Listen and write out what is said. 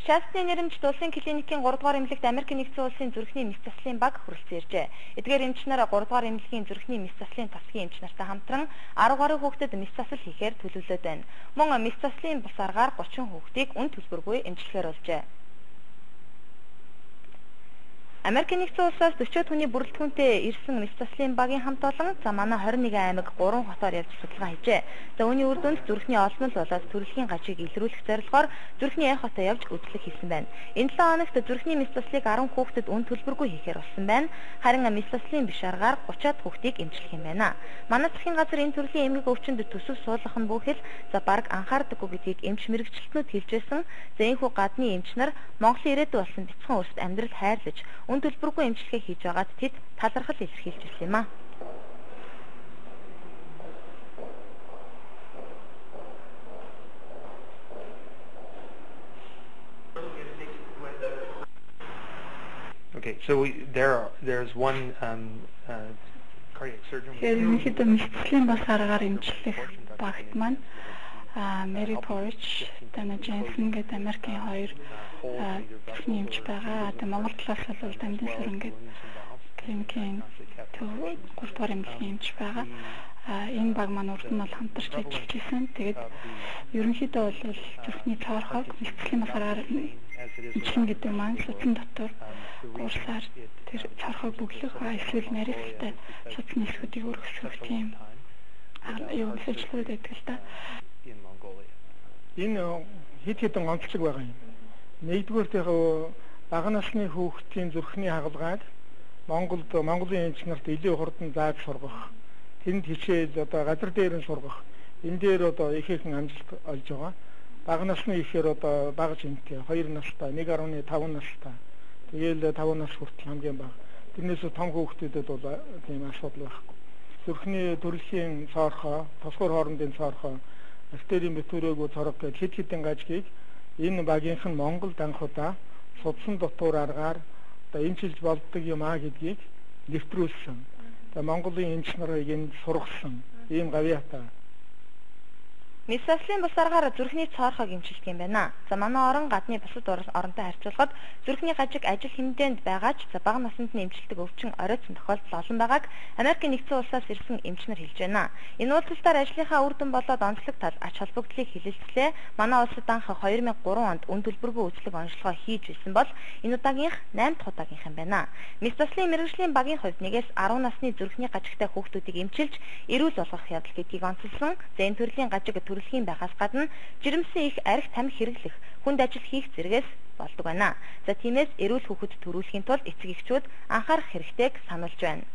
Шаастны нэрэмжит улсын клиникийн 3 дугаар эмнэлэгт Америк нэгдсэн улсын зүрхний мэс заслын баг хүрэлцэн иржээ. Эдгээр эмч нар 3 дугаар эмнэлгийн зүрхний мэс заслын тасгийн эмч нартай хамтран 10 гаруй хүүхдэд мэс засал хийхээр төлөвлөд байна. Мөн мэс заслын бус аргаар 30 хүүхдийг үн төлбөргүй эмчлэхээр болжээ. Америк нэгдсэн улсаас 40 хүний бүрэлдэхүүнтэй ирсэн мэс заслын багийн хамт олон за манай 21 аймаг 3 хотоор явж судалгаа хийжээ. За үүний үр дүнд зүрхний олмол болоод төрөлхийн гажиг илрүүлэх зорилгоор зүрхний эхотой явж үзлэг хийсэн байна. Энэ 7 хоногт зүрхний мэс заслыг 10 хүүхдэд үн төлбөргүй хийхээр болсон байна. Харин мэс заслын биш аргаар 30-аад хүүхдийг эмчлэх юм байна. Манай засгийн газар энэ төрлийн эмгэг өвчнөд төсөв суулгах нь бүхэл за бараг анхаардаггүй гэдгийг эмч мэргэжилтнүүд хэлж байсан. За энэхүү гадны эмч нар Монголын ирээдүй болсон бяцхан улсад амьдрал хайрлаж үн төлбөргүй эмчилгээ хийж байгаад тэд талархал илэрхийлж ирсэн юм а. Okay, so there's one cardiac surgeon. Тэгэхээр ерөнхийдөө мэс заслын бас аргаар эмчлэх багт маань Мэри Порич, Дана Дженсен гэдэг Америкийн хоёр зүрхний эмч байгаа. Тэгээ Монгол талаас бол Дамдын сүрэн гэдэг клиникийн төв 3 дугаар эмнэлгийн эмч байгаа. Энэ баг маань урд нь бол хамтарч ажиллаж исэн. Тэгээд ерөнхийдөө бол зүрхний цоорхойг мэс заслын бас аргаар эмчлэн гэдэг маань судсан дотор гурсаар тэр цоорхойг бөглөх, эсвэл нарийсалтай судасны хэсгүүдийг өргөсгөх тийм юу ажиллагаа байдаг л та. Энэ хэд хэдэн онцлог байгаа юм. Нэгдүгээрт яг бага насны хүүхдийн зүрхний хагалгааг Монголд Монголын эмч нарт илүү хурдан зааж сургах, тэнд хичээл одоо газар дээр нь сургах, энэ дээр одоо ихээхэн амжилт олж байгаа. Бага насны ихээр одоо бага жинтэй 2 настай, 1.5 настай. Тэгээл 5 нас хүртэл хамгийн бага. Тэрнээс том хүүхдүүдэд бол тийм асуудал байхгүй. Зүрхний төрөлхийн цоорхоо, тосгор хоорондын цоорхоо, артерийн битүүрээгүй цорог гэж хэд хэдэн гажгийг энэ багийнх нь Монголд анх удаа судсан дотуур аргаар одоо эмчилж болдог юм а гэдгийг нэвтрүүлсэн. Тэгээ Монголын эмч нарыг энд сургасан ийм гавьяатай. Мэс заслын бус аргаар зүрхний цоорхойг эмчилдэг юм байна. За манай орон гадны бусад оронтой харьцуулахад зүрхний гажиг ажил хэмжээнд байгаа ч за бага наснд нь эмчилдэг өвчин оройтсон тохиолдол олон байгааг Америкийн нэгдсэн улсаас ирсэн эмч нар хэлж байна. Энэ уулзалтаар ажлынхаа үр дүн болоод онцлог тал ач холбогдлыг хэлэлцлээ. Манай улсад анх 2003 онд үн төлбөргүй үзлэг онцлогоо хийж байсан бол энэ удаагийнх 8 дахь удаагийнх юм байна. Мэс заслын мэргэжлийн багийн хувьд нэгээс 10 насны зүрхний гажигтай хүүхдүүдийг эмчилж эрүүл болгох явдал гэдгийг онцолсон. За энэ төрлийн гажиг төрөлхийн байхаас гадна жирэмсэн их арх тамхи хэрэглэх, хүнд ажил хийх зэргээс болдог байна. За тиймээс эрүүл хүүхэд төрүүлэхийн тулд эцэг эхчүүд анхаарах хэрэгтэйг сануулж байна.